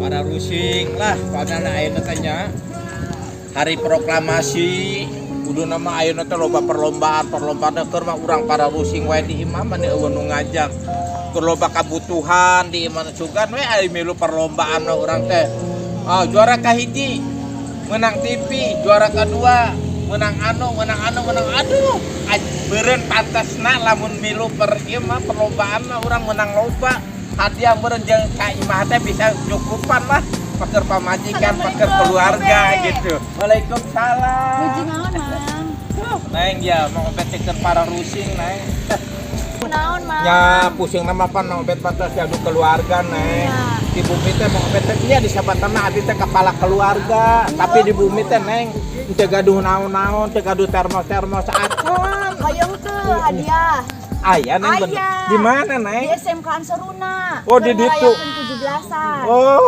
Para rusing lah padahal ayeuna teh nya hari proklamasi, kuduna mah ayeuna teh loba perlombaan perlombaan, keur mah urang para rusing wae di imah mah euweuh nu ngajak. Keur loba kabutuhan di imah, sugan we aya milu perlombaan mah urang teh. Ah, juara kahiji menang TV, juara kedua menang anu, menang anu, menang, aduh, beureun pantasna lamun milu per ieu mah perlombaan mah urang menang loba hadiah, meureun jeung ka imah teh bisa nyukupan lah paker pamajikan, paker keluarga gitu. Waalaikumsalam. Nuju naon, Mang? Neng, ya Mang Obet ceker para rusing, Neng. Naon, Mang? Ya pusing nama pan Mang Obet pantas gaduh keluarga, Neng. Di bumi teh Mang Obet teh nya disebutna mah abdi teh kepala keluarga, tapi di bumi teh, Neng, teu gaduh naon-naon, teu gaduh termos-termos acan. Hoyong tuh hadiah. Aya, Neng, bener. Aya. Di mana, Neng? Di SMK Ansaruna. Oh, di Keur ditu. ngarayakeun 17-an. Oh.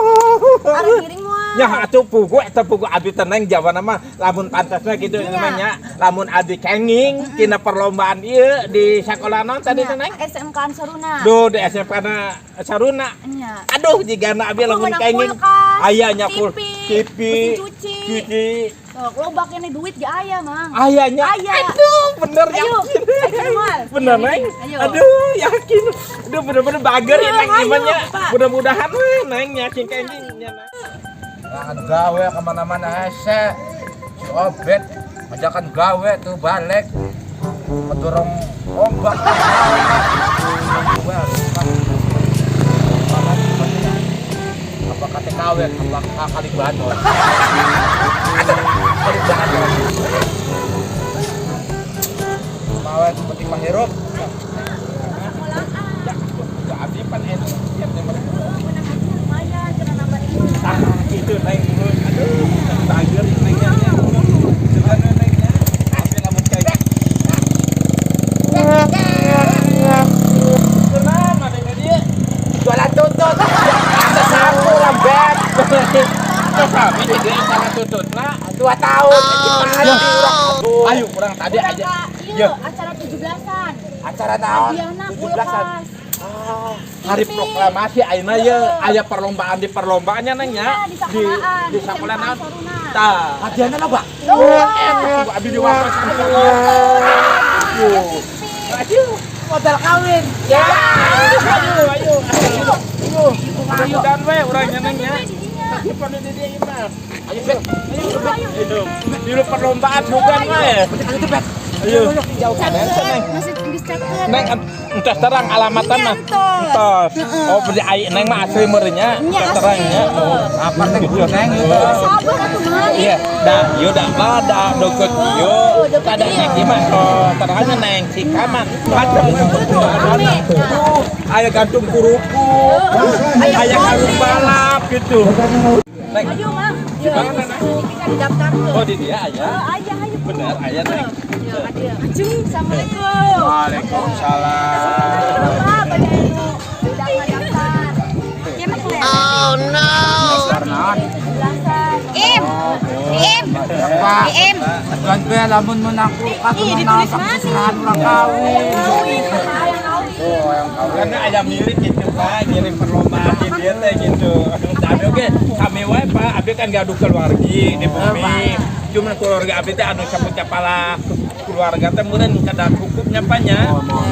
Arek ngiring moal? Ya atuh pugu eta, pugu abdi teh, Neng, jawabanna mah lamun pantasna kitu namanya lamun abdi kenging tina perlombaan ieu di sakola naon tadi teh, Neng? SMK Ansaruna. Duh, di SMK na Saruna. Nya. Aduh, jigana abdi Aku lamun menang kenging. kulkas, Aya nya kul TV, TV, mesin cuci. Cuci. Tuh, loba kene duit ge aya, Mang. Aya nya. Aya. Aduh, bener, Ayo, yakin. Ayo moal. Bener, Neng. Ayo. Aduh, yakin. Aduh, bener-bener bager ya, Neng, Ayo, gimana? Pak. Mudah-mudahan we Neng yakin kenging nya, Neng. Jangan gawe kemana-mana hese. Si Obet ajakan gawe tuh balik. Kedorong ombak. Gawe, apa TKW, apa kali bandot. Kali bandot. Mawe penting mah hirup. Ya abdi pan enak. Ya, Menang hadiah lumayan, cenah nambah imah. Ah, gitu, Neng. Aduh, bager Neng nya. Sugan we, Neng nya. Abdi lamun kenging. Kenapa ada dia? Jualan tutut. Ada sapu lembek. Kami jadi salah tututna. 2 tahun. Oh, Ayo kurang tadi Urang aja. ka ieu Ya. acara 17-an. Acara naon? Hadiahna 17-an. kulkas. Hari TV. proklamasi ayeuna ye aya perlombaan di perlombaannya, Neng, nya. Iya, di sekolahan, Di sekolah naon? Ansaruna. Tah. Hadiahnya apa? Loba. Enak, abdi di wapas. Aduh. Aduh. Modal kawin. Ya. Ayo, ayo. Ayo. Mudah-mudahan we urang nya, Neng, nya. Tapi pada di dia mah. Ayo, Bet. Ayo, ayo. Di perlombaan sugan we. Ayo tuh, Bet. Ayo. Jauh kan, Neng. Masih geus caket. Neng, entos terang alamatan mah. Iya, Entos. Oh, berarti ai Neng mah asli meureunnya. Nya, Entos terangnya. asli, heeh. Apa teh Neng itu? Sabar atuh, Mang. Iya, dah, yo dah lah, dah deket yo. Oh, deket Ada ieu. Neng mah, oh, terangnya Neng Cikaman. Macam Rame. tuh, aya gantung kerupuk, Aya aya karung balap gitu. Neng, Ayo, Mang. Yo, Mana, Neng? kita didaftarkeun. Oh, di dia aya. Oh, aya, ayo. Bener, aya, Neng. Yo, ka dieu. Acung, Assalamualaikum. Waalaikumsalam. Pak, pada anu udah ngadaftar. Oh no. Karena 17-an. Im. Im. Pak. Im. Gan be lamun menang kulkas Ih, menang ditulis naon mana? keserahan urang kawin. Kawin, Pak, kawin. Oh, yang kawin. Karena ada mirip gitu, Pak, ngirim perlombaan di dia teh gitu. Tapi oke, kami wae, Pak, abi kan gaduh keluarga di bumi. Cuman keluarga abi teh anu saput kepala keluarga teh meureun kada cukupnya, Pak, nya.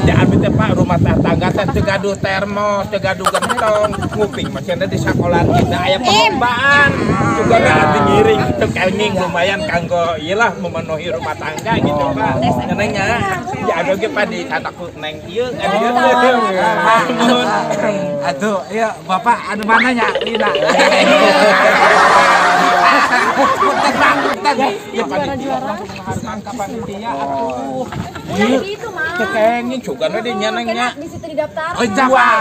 Di abi teh, Pak, rumah tangga teh teu gaduh termos, teu gaduh gentong, nguping masih di sekolah kita aya perlombaan. Juga abdi ngiring teu kenging lumayan kanggo ieu lah memenuhi rumah tangga gitu, Pak. Neng nya. Ya ada oge, Pak, di anakku Neng ieu kan ieu teh. Nuhun. Aduh, iya Bapak anu mana nya? Lina. Punten, Pak, punten. Ya panitia langsung menghargai panitia atuh. Ulah di itu, Mang. Teu kenging sugan we di nya, Neng, nya. Di situ didaftar. Oh, iya, Pak. Wah,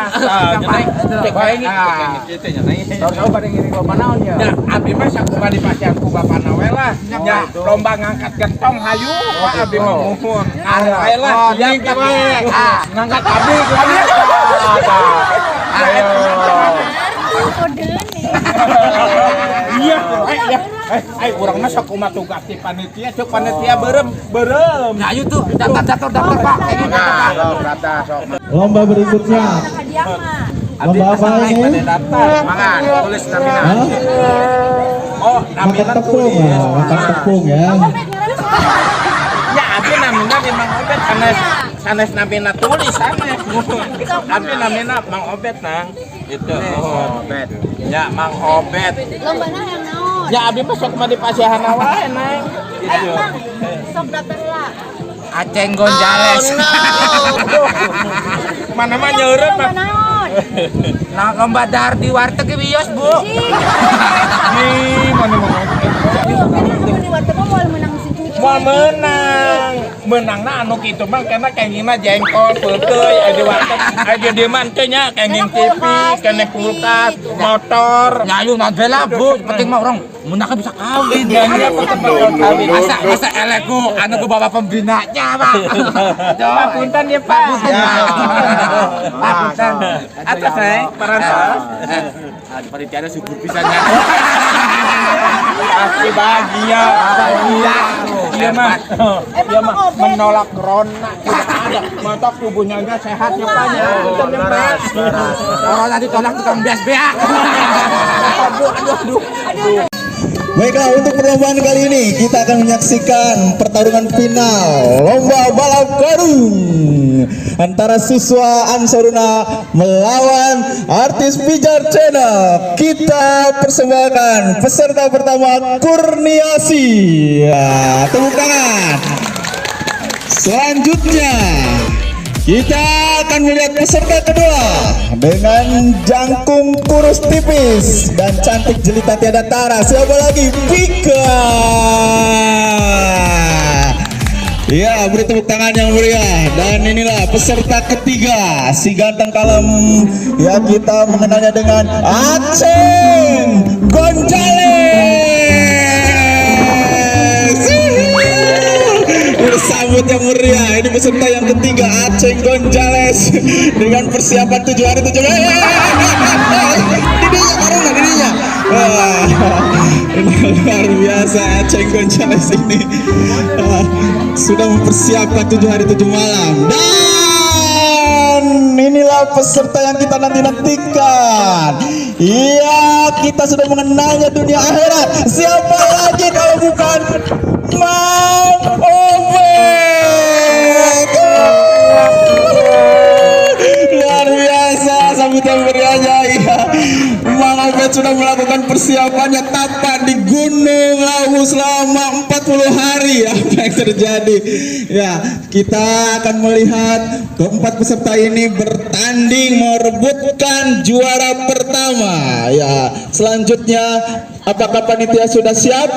nya, Neng. Teu kenging, teu kenging kitu nya, Neng. Tahu-tahu pada ngiring lomba naon ya? Ya, abdi mah sakumaha di pasian ku bapana we lah. Ya, lomba ngangkat gentong hayu, Pak, abdi mah muhun. Ayo lah, Oh, siap ngangkat wae. Ah, ngangkat abdi kumaha? Ayo. Kode nih. Iya, eh, ya. Eh, eh, urang mah sakumaha tugas di panitia, cuk panitia beureum, beureum. Nah, ayo tuh daftar daftar daftar, Pak. Kayak gini, Pak. Nah, Lomba berikutnya hadiah mah. Abdi Lomba apa asa ini? pada daftar. Mangga, tulis namina. Hah? Oh, Makan namina tepung, tulis. ya, makan tepung ya. Obet ngaranna saha? Ya, abdi namina di Mang Obet sanes sanes namina tulis sanes. Abdi namina Mang Obet nang. Itu. Oh, Obet. Ya, Mang Obet. Lombana yang naon? Ya, abdi mah sok mah di pasihan wae nang. Ayo Gitu. Mang, sok daftar lah. Aceng Gonzales. Mana mah nyeureut Lomba Pak. naon? Nah, lomba dahar di warteg ge wios, Bu. Ih, mana Mang Obet. Tuh, kan anu di warteg mah moal menang si cucu. Mau menang, menangna anu kitu mah karena kengingna jengkol, peuteuy, aya di warteg, aya di dieu mah teu nya kenging Kena TV, kulkas, kena TV, kulkas, gitu. motor. Ya ayo nanti lah, Bu. Penting mah orang menangnya bisa kawin. Ya nya tetep bakal kawin. Masa masa eleku anu ku bapak pembinanya, Pak. Pak punten ya, Pak. Punten, Pak. Pak punten. Atas neng, parantos. Aduh, panitia subur pisannya. Pasti bahagia, bahagia. Iya mah, dia mah menolak corona. Tidak ada. Mantap tubuhnya enggak sehat ya Pak ya. Punten ya Pak. Orang nanti tolak tukang beas beak. Aduh, aduh, aduh. Baiklah, untuk perlombaan kali ini kita akan menyaksikan pertarungan final lomba balap karung antara siswa Ansoruna melawan artis Pijar Channel. Kita persembahkan peserta pertama Kurniasi. Ya, tepuk tangan. Selanjutnya kita akan melihat peserta kedua dengan jangkung kurus tipis dan cantik jelita tiada tara. Siapa lagi? Pika. Ya, beri tepuk tangan yang meriah. Dan inilah peserta ketiga, si ganteng kalem. Ya, kita mengenalnya dengan Aceng Gonzales. Bersambut yang meriah. Ini peserta yang ketiga Aceng Gonzales dengan persiapan 7 hari 7 malam. Didinya karena didinya. Wah, ini luar biasa Aceng Gonzales ini. Ah, sudah mempersiapkan 7 hari 7 malam. Dan inilah peserta yang kita nanti-nantikan. Iya, kita sudah mengenalnya dunia akhirat. Siapa lagi kalau bukan Mang Obet. Luar biasa sambutan meriahnya. Iya. Mang Obet sudah melakukan persiapannya tapak di Gunung Lawu selama 40 hari. Apa yang terjadi? Ya, kita akan melihat keempat peserta ini bertanding merebutkan juara pertama. Ya, selanjutnya apakah panitia sudah siap?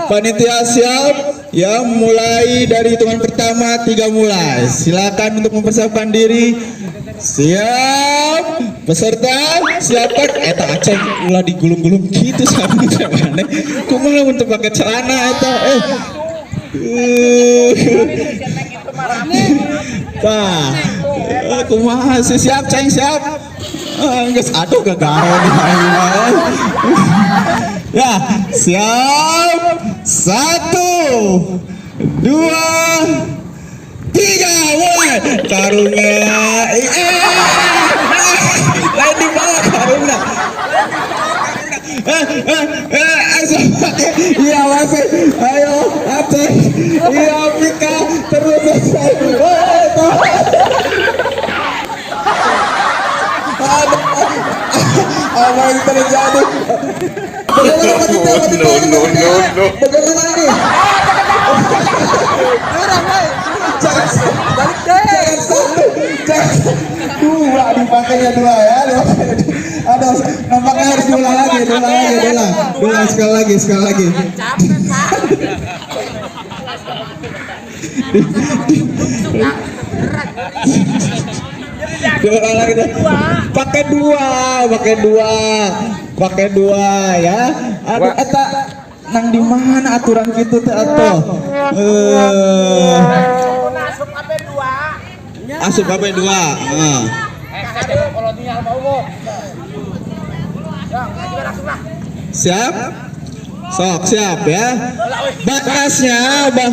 Panitia siap? Ya, mulai dari hitungan pertama tiga mulai. Silakan untuk mempersiapkan diri. Siap, peserta siapkan. Eta Aceng ulah digulung-gulung gitu sama mana? Kumaha untuk pakai celana eta? Eh. Tah, kumaha sih siap Ceng siap. Ah, geus aduh gagaron Ya, siap. Satu, dua, tiga, mulai. Karungnya, lain di bawah karungnya. Eh, eh, eh, ayo, iya masih, ayo, Aceh, iya Mika, terus, eh, aduh, apa yang terjadi? Bagaimana panitia, panitia, No, no, no, no. Bagaimana ini? Jangan balik deh. Jangan satu, jangan dua dipakainya dua ya. Aduh, nampaknya harus diulang lagi, diulang lagi, diulang, diulang sekali lagi, sekali lagi. Diulang lagi deh. Pakai dua, pakai dua, pakai dua ya. Aduh, eta nang di mana aturan gitu teh atuh? Eh. Asup apa dua? Heeh. Siap? Sok siap ya. Batasnya, bah.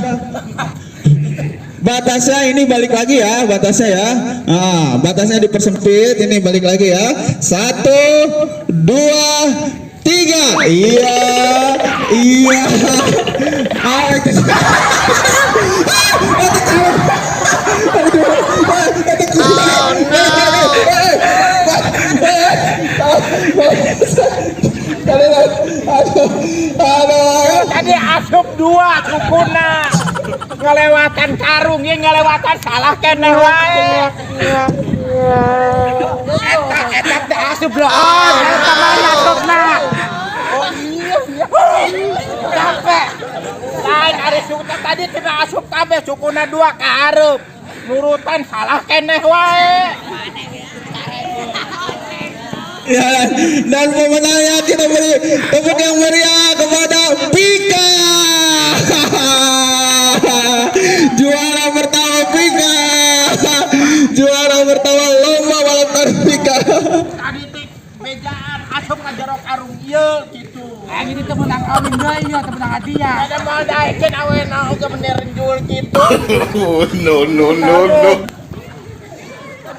Batasnya ini balik lagi ya, batasnya ya. Nah, batasnya dipersempit, ini balik lagi ya. Satu, dua, tiga. Iya. Ah, itu. Oh no. Aduh, aduh. Tadi asup dua sukuna. Ngelewatan karung ye ngelewatan salah keneh wae. Eta eta teh asup bloon, eta mah asupna. Oh iya, iya. Capek. Lain ari suku tadi cenah asup kabeh sukuna dua ka hareup. Nurutan salah keneh wae. Ya, dan pemenangnya kita beri tepuk yang meriah kepada Pika. Juara pertama Pika. Juara pertama lomba balap karung Pika. Tadi teh bejaan asup ka jero karung ieu kitu. Ah, ini teh menang kawin deui ieu, teh menang hadiah. Ada mau daekeun awena oge menerenjul kitu. No, no, no, no.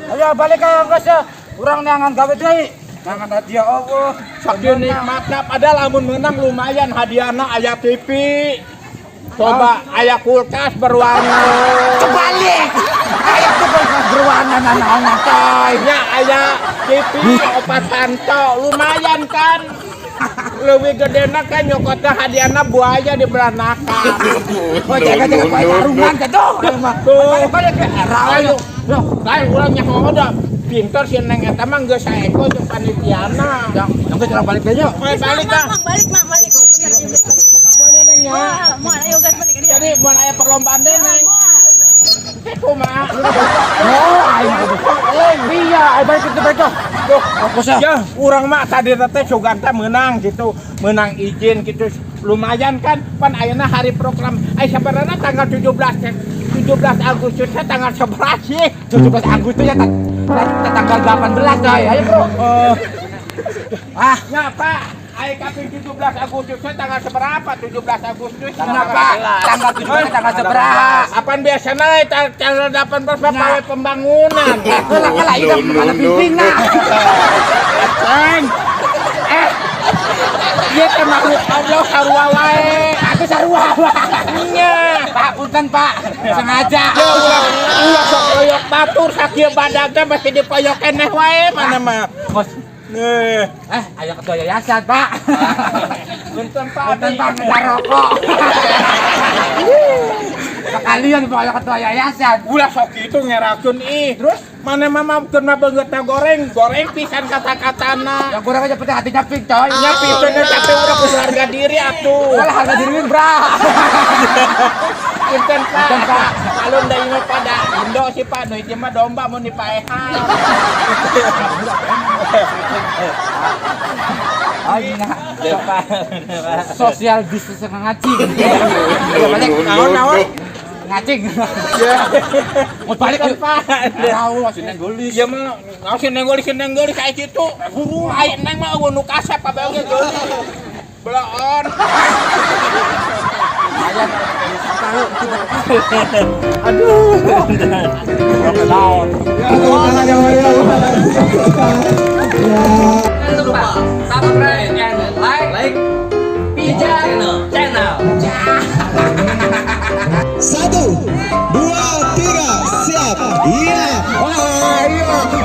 Ayo balik ka geus ya. Urang neangan gawe deui. Neangan hadiah Allah. Sakieu nikmatna padahal lamun menang lumayan hadiahna aya TV. Coba aya kulkas berwarna. Kebalik. Aya tuh berwarna nanaon coy. Ya aya TV opat panto lumayan kan. Leuwih gedena kan nyokotna hadiahna buaya di belanakan. Oh, jaga-jaga poe karungan teh tuh. Tuh. Balik balik Ayo, loh, lain urang nyaho da. Pinter si Neng eta mah geus saeko jeung panitiana. Yang geus urang balik deui yuk. Balik balik Mang, ah. mang, balik, mang, balik. Wah, mau ayo gas balik dia. Jadi mun aya perlombaan deui Neng. Moal. Teh kumaha? Oh, aing kudu. Iya, ayo balik itu balik tuh. Duh, Fokus ya. ya, urang mah tadi teh sugan teh menang gitu, menang izin gitu. Lumayan kan, pan ayeuna hari proklam. Ai sabarana tanggal 17 teh. 17 Agustus teh tanggal 11 sih. 17 Agustus ya tanggal 18 coy. Ayo, Bro. Ah, Ya, Pak. Ai kaping 17 Agustus teh tanggal seberapa? 17 Agustus. Kenapa? Tanggal 17 tanggal seberapa? Apaan biasana tanggal 18 mah Nah. pawe pembangunan. Kalah kalah ini No, no, kepala no, pimpin nah. Ceng. Eh. Ieu teh makhluk Allah sarua wae. Aku sarua. Nya. Pak, punten Pak. Sengaja. Ya ulah ulah sok koyok batur sakieu badag teh masih dipoyok keneh wae mana mah. Bos. Nih, Eh, ayo ketua yayasan, Pak. punten Pak. Punten Pak ngejar rokok. Sekalian Pak ayo ketua yayasan. Ulah sok kitu ngerakeun ih. Terus mana mah keur mah beungeutna goreng, goreng pisan kata-katana. Yang kurang aja penting hatinya pink, coy. Nya pikeun tapi udah kudu harga diri atuh. Salah harga diri bra. Punten Pak. Punten, Pak. Malum da ieu mah pada Indo sih Pak, nu ieu mah domba mun dipaehan. Oh, iya. Social business ngacing. Ayo balik. Naon naon? Ngacing. Mau balik Punten, yuk. Pak. Tahu masih neng geulis. Ieu mah naon si neng geulis si neng geulis kayak kitu. Buru ai neng mah eueuh nu kasep kabeh oge geulis. Beleon. Aduh. Ya, tepuk tangan yang meriah. Jangan lupa subscribe and like Pijar Channel. Satu, dua, tiga, siap. Iya, oh, iya.